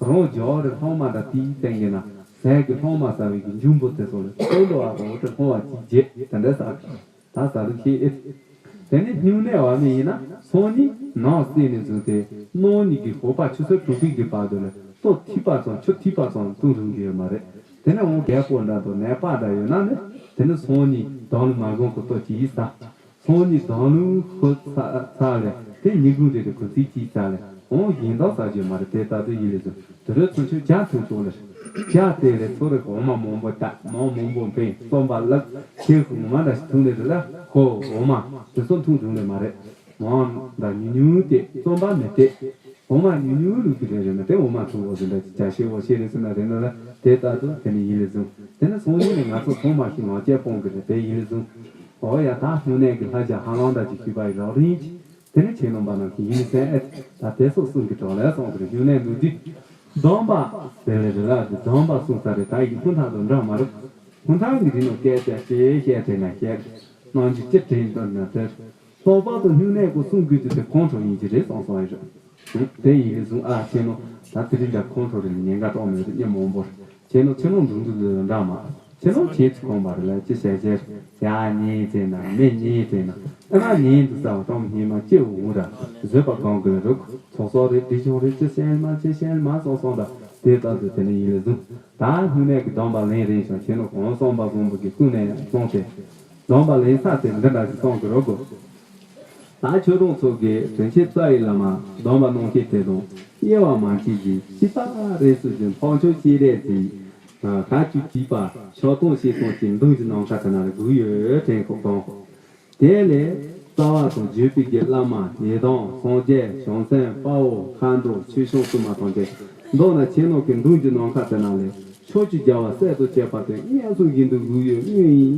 རང་འཇོག་རེ་ལྷག་མ་འདྲ་དེའི་སྟེང་གི་ན་ཟས་ཀྱི་ལྷག་མ་ཟ་བའི་གི་འཇུ་འབོ་དེ་ཚོ་ལས་ཚོ་འགྲོ་བ་དང་འོ་དེ་ལྷག་མ་གཅིག་རྗེས་དེ་འདྲ་ཟ་གི། ད་ཟ་ལུགས་ཤེས་ཨེ། དེ་ནི་སྨྱུང་གནས་བ་མི་ཡིན་ན་སང་ཉིན་ནང་གསེས་ནས་བཟུང་སྟེ་གནངས་ཉིན་གྱི་ཧོ་པ་ཆུ་ཚོད་དྲུག་པའི་གི་བར་དུ་ལ་ལྟོ་ཐིགས་པ་ཙམ་ཆུ་ཐིགས་པ་ཙམ་བཏུང་རུང་གི་ཡོད་མ་རེད། དེ་ནས་འོང་རྒད་པོ་འདྲ་དང་ནད་པ་འདྲ་ཡོད་ན་ནི་དེ་ནི་སང་ཉིན་དང་ལུ་མ་གང་གི་ལྟོ་གཅིག་ཡིས་ཟ། སང་ཉིན་དང་ལུ་ཁོ་ཚ་ཚ་ལས་དེ་ཉིན་གུང་རེ་རེ་ཁོ་ཚིག་གཅིག་ཚ་ལས་འོང་གཞན་དག་ཟ་རྒྱུ་མ་རེད་དེ་ལྟ་དུས་ཡིན་ལས་བཟོ། དུ་རོལ་ཚུན་ཆོད་ཇ་འཐུང་ཆོག་ལེ། ཇ་དེ་ལས་ཚོ་རེ་འོ་མ་མང་པོ་བཏབ་མང་མང་པོ་འཕེན་རྩམ་པ་བླུགས་ཁྱེད་ཀྱི་འོ་མ་འདྲ་ཞིག་འཐུང་ལེ་རེ་ལ་ཁོ་འོ་མ་དེ་ཚོ་འཐུང་བྱུང་ལེ་མ་རེད། མང་འདྲ་ཉུང་ཉུང་དེ་རྩམ་པ་མི་སྟེར། འོ་མ་ཉུང་ཉུང་ལུག་གི་རེ་རེ་ན་དེ་འོ་མ་འཐུང་འོ་དེ་འདྲ་ཅིག་ཇ་ཤེས་འོ་ཤེས་རེ་ཟེར་ན་རེ་ན་ལ་དེ་ལྟ་དུས་དེ་ནི་ཡིན་ལེ་བཟུང་དེ་ནི་སང་ཉིན་ནས་ང་ཚོ་ཚང་མ་ཞིག་ངག་བཅད་སྤོང་གི་རེད་དེ་ཡིན་ལེ་བཟུང་། འོ་ཡ་ད་སྨྱུང་གནས་ཀྱི་ལྷ་བྱ་ཧ་ལམ་འདྲ་ཅིག་ཞུས་པ་ཡི་རག་རིན་གྱིས། དེ་ནི་ཁྱེད་རྣམ་པ་རྣམས་ཀྱི་ཡིན་སེམས་ཨེ་ད་དེ་སོགས་གསུང་གི་གྲོགས་ལས་སོང་གི་རེད། སྨྱུང་གནས་འདུག་དུས་སྡོམ་པ་ཟེར་ལེ་རེ་ལ་དུས་སྡོམ་པ་གསུང་ས་རེད། ད་ཡིན་ཁུངས་ཐག་ཏུ་འདྲ་མ་རེད། ཁུངས་ཐག་གི་རིང་ནོ་སྐད་ཆ་ཅེས་བཤད་དྲན་ན་བཤད་གནང་རྒྱུ་ཅི་དྲན་འདོད་ན་དེར་སྡོམ་པ་དང་སྨྱུང་གནས་ཀྱི་གསུང་དགོས་རྒྱུ་དེ་ཁོང་ཁྲོ་ཡིན་གྱི་རེད་སོང་སོང་ཡི་རེད། དེ་ཡིན་རེད་བཟུང་ཨ་ཁྱེད་ནོ་ད་དེ་རིང་འདྲ་ཁོང་ཁྲོ་རེ་ལ་ཉེན་ཁ་གཏོང་མེད་རེད་སྙམ་མང་པོ་རེད། ཁྱེད་ནོ་ཁྱེད་ནོ་འདུག་འདུག་འདུག་འདྲ་མ། ཁྱེད་ནོ་ཁྱེད་ཚོ་ཁོང་པ་རེ་ལ་ཅི་བྱས་བྱས་ཡ་ཉིན་བྱས་ན་མི་ཉིན་བྱས་ན་ཨ་མ་ཉིན་དུ་ས་བ་གཏོང་སྙིང་མ་ཅི་འུ་ར་བཟོད་པ་གང་གི་རུག་ཚོགས་གསོག་རེད་འདི་བྱུང་རེད་ཅི་བྱས་མ་ཅི་བྱས་མ་སོང་སོང་ད་དེ་ལྟ་དུ་དེ་ནི་ཡིན་རེད་བཟུང་ད་སྨྱུང་གནས་ཀྱི་སྡོམ་པ་ལེན་རན་ཞིང་ཁྱེད་ནོ་གང་བསམ་པ་བཟང་པོ་གི་ཀུན་ནས་སོང་སྟེ་སྡོམ་པ་ལེན་ས་དེ་འདི་འདྲ་ཞིག་གཏོང་གི་རུག་གོ། ད་ཁྱོད་རང་ཚོ་གིས་དྲིན་ཆེན་རྩ་བའི་བླ་མ་སྡོམ་པ་གནང་མཁན་དེ་དང་དབྱེ་བ་མ་མཆིས་ཀྱི་སྤྱི་པ་རེད་ཟེར་གྱི་འཕགས་མཆོག་སྤྱན་རས་གཟིགས་ད་ཅིག་བྲིས་པ་ཕྱག་སྟོང་ཤེས་སྟོང་གི་མདུན་གྱི་ནམ་མཁའ་དེ་ན་ལ་སྒུག་ཡོད་དྲན་ཁོག་དང་། དེ་ལས་རྩ་བ་དང་བརྒྱུད་པའི་གི་བླ་མ་ཡི་དམ་སངས་རྒྱས་བྱང་སེམས་དཔའ་བོ་མཁའ་འགྲོ་ཆོས་སྐྱོང་སྲུང་མ་དང་བཅས་མདོར་ན་ཁྱེད་རྣམས་ཀྱི་མདུན་གྱི་ནམ་མཁའ་དེ་ན་ལས་ཕྱོགས་བཅུའི་རྒྱལ་བ་སྲས་དང་བཅས་པ་དེ་མངོན་སུམ་བཞིན་དུ་བཞུགས་ཡོད་མངོན་ཡིན་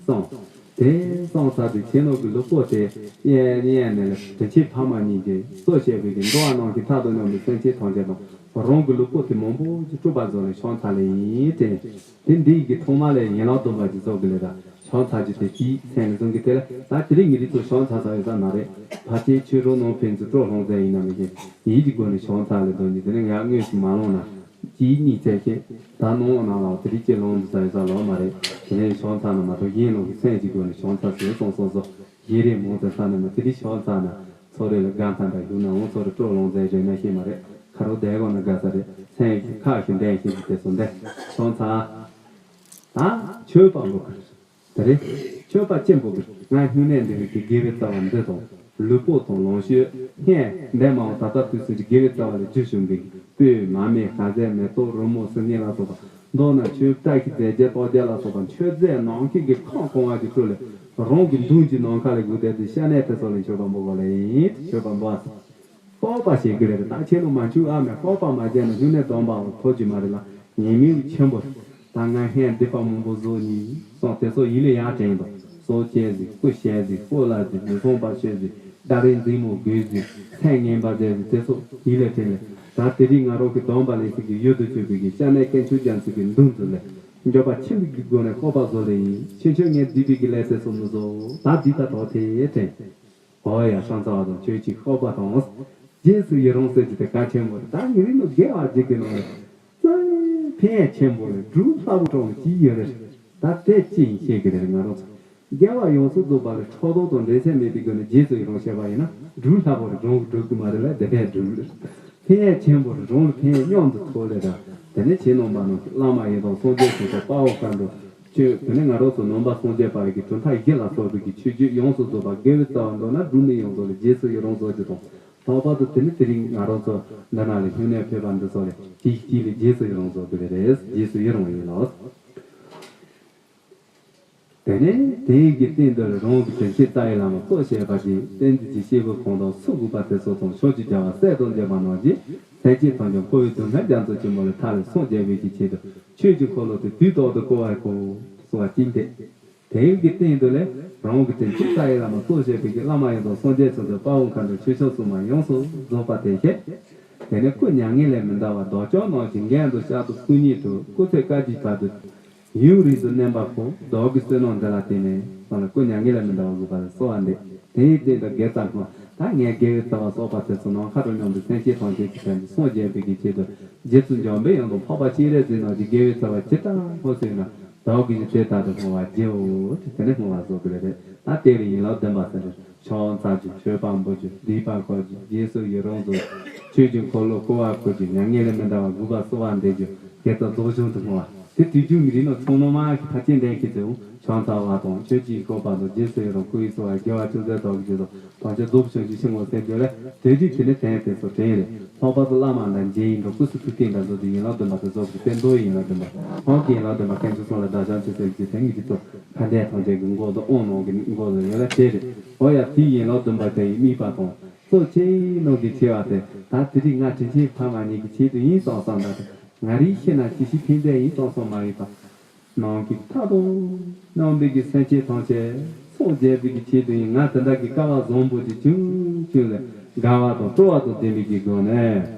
གསུངས། དེ་གསུངས་ཚར་དུས་ཁྱེད་རྣམས་ཀྱི་ལུས་པོ་དེ་གཡས་གཡོན་ནས་ལས་དྲིན་ཆེན་ཕ་མ་གཉིས་ཀྱིས་གཙོ་བྱས་པའི་གི་འགྲོ་བ་རྣམས་ཀྱི་མཐའ་དང་མཉམ་པའི་སེམས་ཅན་ཐམས་ཅད་དང་། རང་གི་ལུས་པོ་དེ་མང་པོ་ཅིག་སྤྲུལ་པ་བཟོ་ནས་བྱང་ཚར་ལེ་ཡིན་དྲན། དེ་འདི་ཡི་གི་ཐོག་མ་ལས་ཡན་ལག་བདུན་པ་ཅིག་བཟོ་དགོས་ལེ་ར། བྱང་ཚར་རྒྱུ་དེ་དེའི་མཚན་ལ་བཟུང་གི་དེ་ལ་ད་དེ་རིང་ངེད་རིགས་ཚོ་བྱང་ཚར་ཚར་ཡོད་ས་མ་རེད། ཕལ་ཆེར་ཆོས་གྲོགས་ནང་ཕན་ཚུན་སྤྲོ་སློང་ཚན་ཡིན་ན་མི་ཤེས། ཡིད་ཀྱི་སྒོ་ནས་བྱང་ཚར་ལེ་འདོན་གྱི་དེ་ནས་ང་དངོས་སུ་མ་ལོང་ན། གཅིག་གཉིས་ཚད་ཤེས། ད་ནང་ནང་ལ་དེ་རིགས་ཀྱི་ལོང་འདི་ས་ཡོད་ས་ལོག་མ་རེད། དེ་ནས་བྱང་ཚར་ན་མ་གཏོགས་གཞན་ལོག་གི་མཚན་གྱི་སྒོ་ནས་བྱང་ཚར་ཟེར་སོང་སོང་སོང་། ཡིན་རེད་མོ་དེ་ས་ནས་མ་དེ་རིགས་བྱང་ཚར་ན། ཚོ་རེ་ལ་དགའ་ཐང་འདྲ་ཞུ་ན་འོང་། ཚོ་རེ་སྤྲོ་ལོང་ཚན་རེད་ན་ཤེས་མ་རེད། ཁ་རོག་བསྡད་དགོས་ན་དགའ་ས་རེད། མཚན་ཁ་ཞིག་འདྲེན་ཤེས་ཀྱི་དེ་སོང་འདྲ་བྱང་ཚར། ད་ཆོས་པ་འབོ་གི་དེ་རེད། ཆོས་པ་ཆེན་པོ་གི་ང་སྨྱུང་གནས་འདི་རིགས་ཀྱི་དགེ་བའི་རྩ་བ་འདི་དང་ལུས་པོ་དང་ལོངས་སྤྱོད་སྔས་འདས་མ་འོངས་ད་ལྟ་དུས་གསུམ་གྱི་དགེ་བའི་རྩ་བ་ལས་རྒྱུ་བྱུང་བའི་སྤོས་མར་མེ་ཁ་ཟས་མེ་ཏོག་རོལ་མོ་སིལ་སྙན་ལ་སོགས་པ། མདོར་ན་ཆོས་བཀྲ་ཤིས་རྫས་བརྒྱད་རྟགས་བརྒྱད་ལ་སོགས་པ་མཆོད་རྫས་ནམ་མཁའི་གི་ཁམས་གང་བ་གི་ཁྲོད་ལས་རང་གི་མདུན་གྱི་ནམ་མཁའ་ལས་སྒུག་བསྡད་དེ་ཤ་གནད་དེ་ཚོ་ལ་མཆོད་པ་འབུལ་བ་ལ་ཡིན། མཆོད་པ་འབུལ་བ་སོགས་པ་བྱེད་ཀྱི་རེད། ད་ཁྱེད་རྣམས་མ་འཆུག་ཨ་མས་སྤོབས་པ་མ་བྱས་ན་སྨྱུང་གནས་སྡོམ་པ་འོ་ཐོབ་ཀྱི་མ་རེད་ལ། ཉེས་དམིགས་ཆེན་པོ་རེད། ད་ང་སྔས་སྡིག་པ་མང་པོ་བཟོ་ནི་སོང་དེ་ཚོ་ཡིད་ལ་ཡར་དྲན་དང་། སྲོག་བཅད་ཟིག་སྐུ་བཤལ་ཟིག་སྤོ་ལགས་ཟིག་མི་ཚངས་པར་སྤྱོད་ཟིག་སྟ་རེ་འཛིང་མོ་དགོས་ཟིག་མཚན་ངན་པ་བྱས་ཟིག་དེ་ཚོ་ཡིད་ལ་དྲན་ལ། ད་དེ་རིང་ང་རང་གི་སྡོམ་པ་ལེན་ས་གི་ཡུལ་དུ་གྱུར་པའི་གི་ཤ་གནད་དཀོན་མཆོག་རྒྱ་མཚོ་གི་མདུན་དུ་ལས་འགྱོད་པ་ཆེན་པོའི་གི་སྒོ་ནས་སྤོབས་པ་བཟོ་ལེ་ཡིན། ཕྱིན་ཆད་ངས་སྡིག་པའི་གི་ལས་དེ་ཚོ་མི་བཟོ། ད་སྡིག་ད་དོག་དེ་དྲན། ཨོ་ཡ་བྱང་ཚར་བ་དང་ཆོས་ཀྱི་སྤོབས་པ་དང་། རྗེས་སུ་ཡི་རང་ཟེར་གྱི་དེ་གལ་ཆེན་པོ་རེད། ད་ངེད་རིགས་ནང་དགེ་བ་བྱེད་དགོས་ནོ་རེད། རྩ་ནས་ཕན་ཡ་ཆེན་པོ་རེད། སྒྲུབ་སླ་པོ་གྲོགས་ནི་ཅི་ཡོད་རེད། ད་དེ་ཅི་ཡིན་ཤེས་ཀྱི་རེད། ང་རང་ཚོ་དགེ་བ་ཡོངས་སུ་རྫོགས་པ་ལ་ཕྲག་དོག་དང་འགྲན་སེམས་མེད་པའི་སྒོ་ནས་རྗེས་སུ་ཡི་རང་བྱས་པ་ཡིན་ན་སྒྲུབ་སླ་པོ་རེད། རང་གིས་སྒྲུབ་ཀྱི་མ་རེད་ལ་དེ་ཕན་སྒྲུབ་རེད། ཕན་ཡ་ཆེན་པོ་རེད། རང་ལ་ཕན་ཡ་མཉམ་དུ་ཐོགས་ལེ་ར། དེ་ནས་ཁྱེད་རྣམ་པ་རྣམས་ཀྱི་བླ་མ་ཡི་དམ་སངས་རྒྱས་ཆོས་དང་དཔའ་བོ་མཁའ་འགྲོ་ཆོས། དེ་ནས་ང་རང་ཚོ་ནང་པ་སངས་རྒྱས་པ་ཡི་གི་གྲུབ་མཐའ་བཞི་ལ་སོགས་པའི་གི་ཆོས་བརྒྱུད་ཡོངས་སུ་རྫོགས་པ་དགེ་བའི་རྩ་བ་འདོད་ན་སྒྲུབ་གནས་ཡོངས་རྫོགས་ལ་རྗེས་སུ་ཡི་རང་བཟོ་རྒྱུ་དང་། ལྷག་པར་དུ་དེ་ནི་དེ་རིང་ང་རང་ཚོ་འདི་ན་ལས་སྨྱུང་གནས་ཕེབས་པ་འདི་ཚོ་ལས་གཅིག་གཅིག་ལས་རྗེས་སུ་ཡི་རང་བཟོ་དགོས་པ་རེད། རྗེས་སུ་ཡི་རང་ཡིན་ལོ། དེ་ནས་དེའི་གི་སྟེང་དུ་རང་གི་དྲིན་ཆེན་རྩ་བའི་བླ་མ་གཙོ་བྱས་པ་གི་བསྟན་འཛིན་གྱི་སྐྱེས་བུ་གང་དང་སུ་དགོས་པ་དེ་ཚོ་དང་ཕྱོགས་ཀྱི་རྒྱལ་བ་སྲས་དང་བཅས་པ་རྣམས་ཀྱིས་སེམས་ཅན་ཐམས་ཅད་འཁོར་བའི་སྡུག་བསྔལ་རྒྱ་མཚོ་ཆེན་པོ་ལས་ཐར་བའི་སངས་རྒྱས་པའི་གི་ཆེད་དུ་ཆོས་ཀྱི་འཁོར་ལོ་དེ་དུས་ཐོག་ཏུ་བསྐོར་བར་བསྐུལ་གསུང་བ་ཅི་འདེབས། དེའི་གི་སྟེང་དུ་ལས་རང་གི་དྲིན་ཆེན་རྩ་བའི་བླ་མ་གཙོ་བྱས་པའི་གི་བླ་མ་ཡི་དམ་སངས་རྒྱས་ཆོས་དང་དཔའ་བོ་མཁའ་འགྲོ་ཆོས་སྐྱོང་སྲུང་མ་ཡོངས་སུ་རྫོགས་པ་དེ་བཞིན། དེ་ནས་སྐུ་མྱ་ངན་ལས་མི་འདའ་བར་བདག་ཅག་རྣམས་ཀྱི་འགན་དུ་བཞག་སྟེ་སྐུ་ཉིད་དུ་སྐུ་ཚེ་བསྐལ་གྱི་བར་དུ་ཡུན་རིང་དུ་གནས་པ་ཕོ་བདག་གི་བསོད་ནམས་འདི་ལ་བརྟེན་ནས་སོང་ལ་སྐུ་མྱ་ངན་ལས་མི་འདའ་བར་བསྐུལ་བ་ལ་གསོལ་བ་འདེབས། དེའི་སྟེང་དུ་དགེ་རྩ་སྔོན། ད་ངས་དགེ་བའི་རྩ་བ་གསོག་པ་དེ་ཚོ་ནམ་མཁའ་དང་མཉམ་དུ་སེམས་ཅན་ཐམས་ཅད་ཀྱི་དོན་དུ་སངས་རྒྱས་པའི་གི་ཆེད་དུ་རྗེ་བཙུན་འཇམ་པའི་དབྱངས་དང་འཕགས་པ་སྤྱན་རས་གཟིགས་རྣམས་ཀྱི་དགེ་བའི་རྩ་བ་ཇི་ལྟར་སྔོ་ཟེར་ན། བདག་གིས་ཀྱང་དེ་ལྟར་དུ་བསྔོ་བར་བགྱིའོ། དེ་ནས་བསྔོ་བ་བཟོ་དགོས་རེད། ད་དེ་ལ་ཡན་ལག་བདུན་པ་ཟེར་ཏེ། བྱང་ཚར་རྒྱུ། མཆོད་པ་འབུལ་རྒྱུ། སྡིག་པ་བསྔོ་རྒྱུ། རྗེས་སུ་ཡི་རང་བཟོ་རྒྱུ། ཆོས་ཀྱི་འཁོར་ལོ་བསྐོར་བར་བསྐུལ་རྒྱུ། མྱ་ངན་ལས་མི་འདའ་བར་བསྐུལ་བ་གསོལ་བ་འདེབས་རྒྱུ། དགེ་རྩ་རྫོགས་བྱང་དུ་བསྔོ་བ། དེ་དུས་རྒྱུན་མི་རིགས་ནང་ཚང་མ་མ་གི་ཕར་ཕྱིན་འདྲེན་མཁན་ཚོས་བྱང་ཚར་བ་དང་ཆོས་ཀྱི་འཁོར་བ་དང་རྗེས་སུ་ཡི་རང་བསྐུལ་བའི་གསོལ་བ། དགེ་བ་ཅུང་ཟད་བདག་གིས་བགྱིས་སོ། ཐམས་ཅད་རྫོགས་བྱང་ཞིང་བྱིན་གྱིས་བརླབ་ཟེར་རྒྱུ་ལས་དེ་དུས་དེ་ནི་དོན་དེ་ཚོ་དྲན་རེད། ལྷག་པར་དུ་བླ་མ་དང་མཇལ་ཡིན་འགྲོ་སྐུ་གསུང་ཐུགས་རྟེན་དང་འདྲ་ཚོ་དེ་ཡན་ལག་བདུན་པ་དེ་ཚོ་གི་དཔེ་མདོ་ཡན་ལག་བདུན་པ། ཧོང་གི་ཡན་ལག་བདུན་པ་དཀོན་མཆོག་གསུམ་ལ་བདག་བྱང་ཆུབ་སེམས་ཀྱི་དོན་གྱི་ཚོགས་ཕན་བདེ་ཐམས་ཅད་ཀྱི་མགོ་དང་དབང་ནང་གི་མགོ་ལ་ཡོད་ལ་དེ་རེད། འོ་ཡ་དེའི་ཡན་ལག་བདུན་པ་དེ་ཡི་དམིགས་པ་དང་གཙོ་ཆེ་ནང་གི་ཆེ་བ་དེ་ད་དེ་རིང་ང་དྲིན་ཆེན་ཕ་མ་གཉིས་ཀྱི་ཆེད་དུ་ཡིན་བསམ་བསམ་འདྲ་དེ་ང་རིའི་ཤེས་ན་ཅི་ཞིག་ཕན་བདེ་ཡིན་བསམ་བསམ་མ་ཡིན་པ། ནང་གི་མཐའ་དང་མཉམ་པའི་གི་སེམས་ཅན་ཐམས་ཅད་སངས་རྒྱས་པའི་གི་ཆེད་དུ་ཡིན། ང་དེ་འདྲ་གི་སྐལ་བ་བཟང་པོ་ཅིག་བྱུང་བྱུང་ལས་དགའ་བ་དང་སྤྲོ་བ་དང་ལྡན་པའི་གི་སྒོ་ནས།